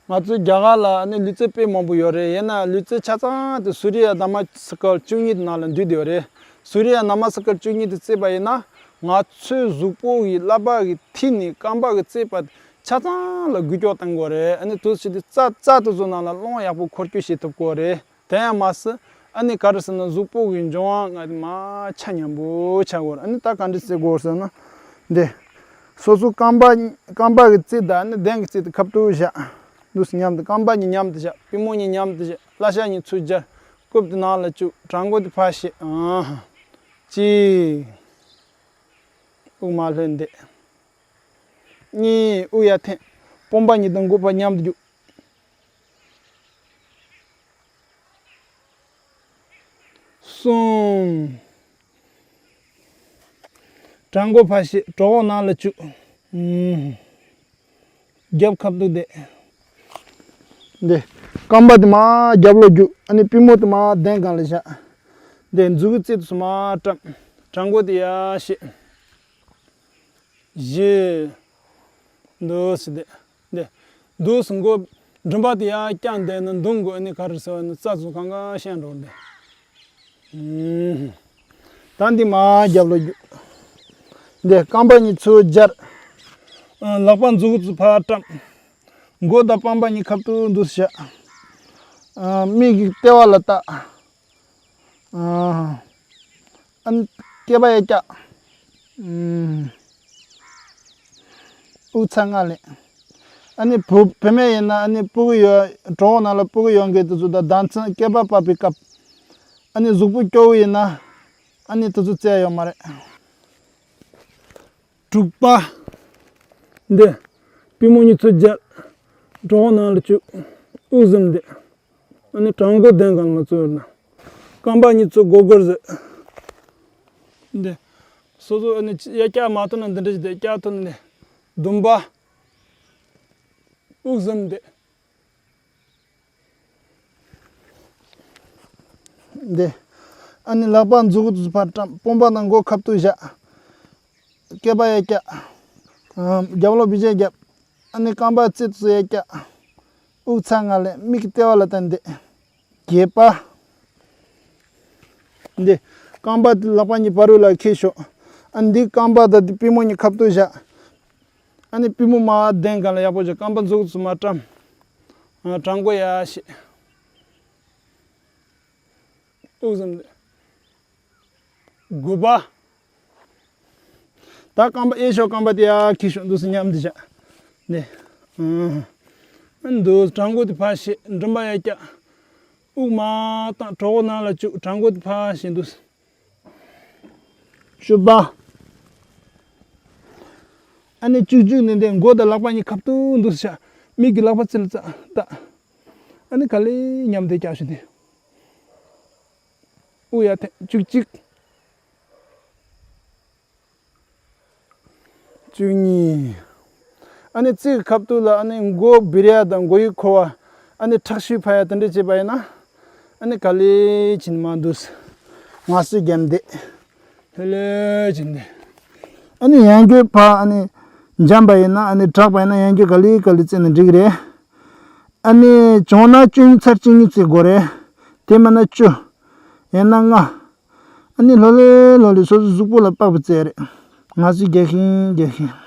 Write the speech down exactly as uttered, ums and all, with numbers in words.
ང་ཚོའི་རྒྱ་གར་ལ་ནི་ལུས་རྩལ་དཔེ་མང་པོ་ཡོད་རེད། ཡིན་ན་ལུས་རྩལ་ཆ་ཚང་དེ་སུ་རི་ཡ་ན་མ་སི་ཀར་བཅུ་གཉིས་དེ་ནང་ལ་འདུས་ཡོད་རེད། སུ་རི་ཡ་ན་མ་སི་ཀར་བཅུ་གཉིས་དེ་རྩེས་པ་ཡིན་ན། ང་ཚོའི་གཟུགས་པོ་གི་ཀླད་པ་གི་མཐིལ་ནས་རྐང་པ་གི་རྩེ་བར་ཆ་ཚང་ལ་འགུལ་སྐྱོད་གཏོང་དགོས་རེད། ཨ་ནི་དུས་ཕྱིས་དེ་རྩ་རྩ་དེ་ཚོ་ནང་ལ་རླུང་ཡག་པོ་འཁོར་སྐྱོད་བྱེད་ཐུབ་དགོས་རེད། དེ་ཡང་མ་ཟད། ཨ་ནི་ག་རེ་ཟེར་ན་གཟུགས་པོ་གི་འབྱུང་བ་ལྔ་དེ་མར་ཆ་མཉམ་པོ་ཆགས་དགོས་རེད། ཨ་ནི་ད་ག་འདྲ་བྱེད་དགོས་ཟེར་ན། འདི། སོ་སོ་རྐང་པ་རྐང་པ་གི་རྩེ་དང་ཨ་ནི་གདན་གྱི་རྩེ་དེ་ཁ་ཐུག་བཞག་འདུག་སེ་མཉམ་དུ། རྐང་པ་གཉིས་མཉམ་དུ་བཞག་པུས་མོ་གཉིས་མཉམ་དུ་བཞག་བརླ་ཤ་གཉིས་ཚུར་སྦྱར། རྐུབ་དེ་ནང་ལ་བཅུག་བྲང་ཁོག་དེ་ཕར་བཤེད། ཨ་ཧ། གཅིག་དབུགས་མར་ལྷོད་བསྡད། གཉིས། དབུགས་ཡར་འཐེན། དཔུང་པ་གཉིས་དང་མགོ་ཕར་མཉམ་དུ་རྒྱུག་གསུམ། བྲང་ཁོག་ཕར་བཤེད། གྲོད་ཁོག་ནང་ལ་བཅུག་ཨུམ། རྒྱབ་ཁ་ཐུག་བསྡད། འདི། རྐང་པ་དེ་མར་རྒྱབ་ལོག་རྒྱུག་ཨ་ནི་པུས་མོ་དེ་མར་གདན་སྒང་ལ་བཞག་འདི་མཛུ་གུ་རྩེ་དེ་ཚོ་མར་བཀྲམ། བྲང་ཁོག་དེ་ཡར་བཤེད། བཞི། འདུག་སེ་བསྡད། འདི། འདུག་སེ་མགོ་མགྲིན་པ་དེ་ཡར་བརྐྱངས་བསྡད་ན་མདུང་དགོས་ནི་ག་རེ་ཟེར་བ་ནི་རྩ་ཚོ་གང་ག་བཤད་འགྲོ་འདི། ཨུམ། ད་འདི་མར་རྒྱབ་ལོག་རྒྱུག་འདི་རྐང་པ་གཉིས་ཚུར་སྦྱར། ཨ། ལག་པ་མཛུ་གུ་ཚོ་ཕར་བཀྲམ། མགོ་དང་པང་པ་གཉིས་ཁ་ཐུག་འདུག་སེ་བཞག་ཨ། མིག་གི་ལྟེ་བ་ལ་བལྟ། ཨ། ཨ་ནི་སྐེད་པ་ཡར་བཀྱག་ཨུམ། དབུགས་ཚ་ང་ལེན། ཨ་ནི་བུ་བུད་མེད་ཡིན་ན་ཨ་ནི་སྤུ་གུ་ཡོད། གྲོད་ཁོག་ནང་ལ་སྤུ་གུ་ཡོད་མཁན་དེ་ཚོ་དང་ཟླ་མཚན་སྐེད་པ་བབས་པའི་སྐབས། ཨ་ནི་གཟུགས་པོ་སྐྱོ་བོ་ཡིན་ན་ཨ་ནི་དེ་ཚོ་བཙལ་ཡོད་མ་རེད། དྲུག་པ། འདི། པུས་མོ་གཉིས་ཚུར་སྦྱར། གྲོད་ཁོག་ནང་ལ་བཅུག་དབུགས་ཟིམ་བསྡད། ཨ་ནི་བྲང་ཁོག་གདན་སྒང་ལ་བཙུགས་ཡོད་ན། རྐང་པ་གཉིས་ཚུར་སྒོར་སྒོར་བཟོས། འདི། སོ་སོ་ཨ་ནི་ཡར་བཀྱག་མ་ཐུབ་ན་འདི་འདྲ་ཞིག་བསྡད། བཀྱག་ཐུབ་ན་འདི། བདུན་པ། དབུགས་ཟིམ་བསྡད། འདི། ཨ་ནི་ལག་པ་མཛུ་གུ་ཚོ་ཕར་བཀྲམ། དཔུང་པ་དང་མགོ་ཁ་ཐུག་བཞག་སྐེད་པ་ཡར་བཀྱག་ཨ། རྒྱབ་ལོག་བི་ཇེ་རྒྱབ། ཨ་ནི་རྐང་པ་རྩེ་ཚོ་ཡར་བཀྱག་དབུགས་ཚ་ང་ལེན། མིག་གི་ལྟེ་བ་ལ་བལྟ་བསྡད། བརྒྱད་པ། འདི། རྐང་པ་དེ་ལག་པ་གཉིས་བར་དུ་ལ་འཁྱེར་ཤོག་ཨ། འདི་རྐང་པ་དང་འདི་པུས་མོ་གཉིས་ཁ་ཐུག་བཞག་ཨ་ནི་པུས་མོ་མར་གདན་སྒང་ལ་ཡག་པོ་བཞག་རྐང་པ་མཛུ་གུ་ཚོ་མར་བཀྲམ། ཨ། བྲང་ཁོག་ཡར་བཤེད། དབུགས་ཟིམ་བསྡད། དགུ་པ། ད་རྐང་པ་གཡས་ཕྱོགས་རྐང་པ་དེ་ཡར་འཁྱེར་ཤོག་འདུག་སེ་མཉམ་དུ་བཞག་འདི། ཨ། འདུག་བྲང་ཁོག་དེ་ཕར་བཤེད། མགྲིན་པ་ཡར་བཀྱག་དབུགས་མར་བཏང་། གྲོད་ཁོག་ནང་ལ་བཅུག་བྲང་ཁོག་དེ་ཕར་བཤེད་འདུག་བཅུ་པ། ཨ་ནི་བཅུག་བཅུག་ནས་འདི་མགོ་དང་ལག་པ་གཉིས་ཁ་ཐུག་འདུག་སེ་བཞག་མིག་གི་ལག་པ་རྩེ་ལ་བལྟ། ཨ་ནི་ག་ལེ་མཉམ་དུ་བཀྱག་ཤོག་འདི། དབུགས་ཡར་འཐེན། བཅུ་གཅིག་བཅུ་གཉིས། ཨ་ནི་རྩེ་གི་ཁ་ཐུག་ལ་ཨ་ནི་མགོ་བི་རི་ཡ་དང་མགོ་ཡི་འཁོར་བ། ཨ་ནི་ཁྲག་ཤུགས་འཕར་ཡ་དེ་འདྲ་བྱས་པ་ཡིན་ན། ཨ་ནི་ག་ལེ་བྱས་ནས་མར་འདུག་སེ་ངལ་གསོ་བརྒྱབ་བསྡད། ལྷོད་ལྷོད་བྱས་ནས། ཨ་ནི་ཡང་བསྐྱར་ཕར་ཨ་ནི་འཇམ་པ་ཡིན་ན། ཨ་ནི་དྲག་པ་ཡིན་ན་ཡང་བསྐྱར་ག་ལེ་ག་ལེ་རྩེ་ན་འགྲིག་གི་རེད། ཨ་ནི་བྱུང་ན་བཅུ་གཉིས་ཚར་གཅིག་གཉིས་རྩེ་དགོས་རེད། དེ་མིན་ན་བཅུ། ཡང་ན་ལྔ། ཨ་ནི་ལྷོད་ལྷོད་ལྷོད་ལྷོད་སོ་སོའི་གཟུགས་པོ་ལ་དཔག་པའི་རྩལ་རེད། ང་ཚོས་རྒྱག་ཤིང་རྒྱག་ཤིང་།